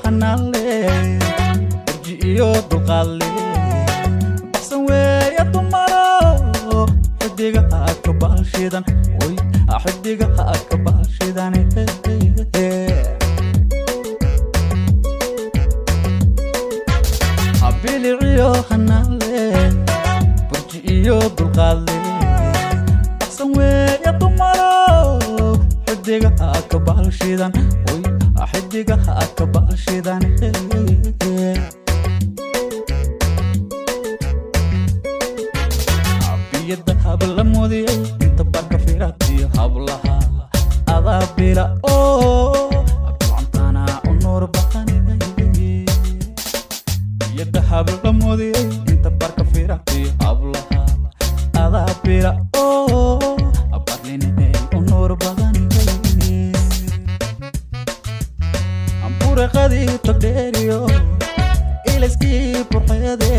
Hanale burji iyo dulqaadle baxsan weeya dumaro xidiga ka baalshidan oy xidiga ka baalshidan. Bilicio hanale burji iyo dulqaadle baxsan weeya dumaro xidiga ka baalshidan oy xidiga ka baalshidan. Biyada habla moodiyay inta barka firatiyo hablaha adaa bila oo abdulcantana u nuur badan. Biyada habla moodiyay inta barka firatiyo hablaha adaa bila oo barlinay u nuur badan. Amburaqadii togdheeriyo ilayskii burxeede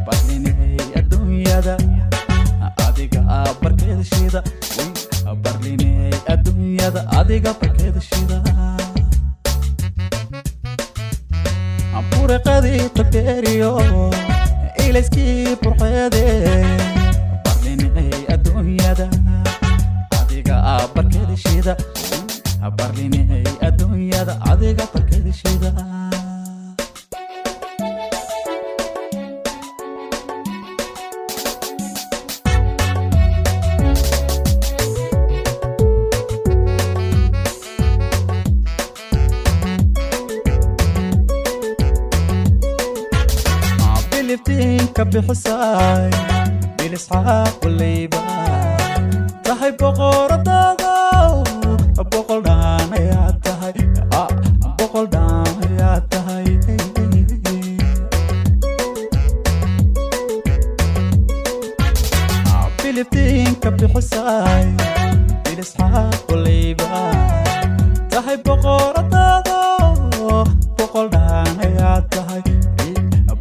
barlinay adduunyada adiga barkeeda shida barlinay adduunyada adiga barkeeda shida. Amburaqadii togdheeriyo ilayskii burxeede barlinay adduunyada adiga barkeeda shida barlinay adduunyada adiga barkeeda shida. Biliftiinka bixisay bilisxaaq waleyba tahay boqoradada boqol dhaan ayaa tahay boqol dhaan ayaa tahay. Biliftiinka bixisay bilisxaaq waleyba tahay boqoradada boqol dhaan ayaa tahay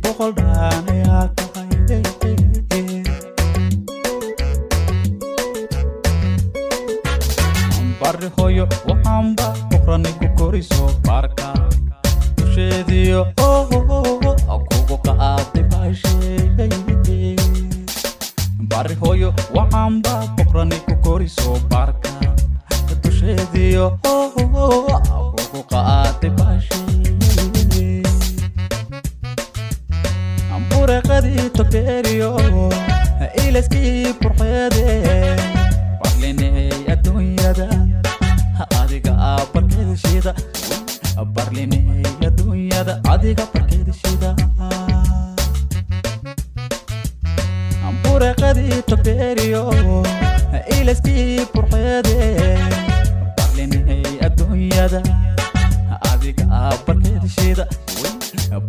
boqol dhaan ayaa tahay. Bari hooyo waxaanba boqrani ku koriso baarka dusheediyo kugu qaaday baasheey. Bari hooyo waxaanba boqrani ku koriso baarka dusheediyo kugu qaaday baasheey. Amburaqadii togdheeriyo ilayskii burxeede barlinay adduunyada adiga barkeeda shida barlinay adduunyada adiga barkeeda shida. Amburaqadii togdheeriyo ilayskii burxeede barlinay adduunyada adiga barkeeda shida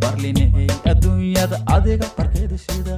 barlinay adduunyada adiga barkeeda shida.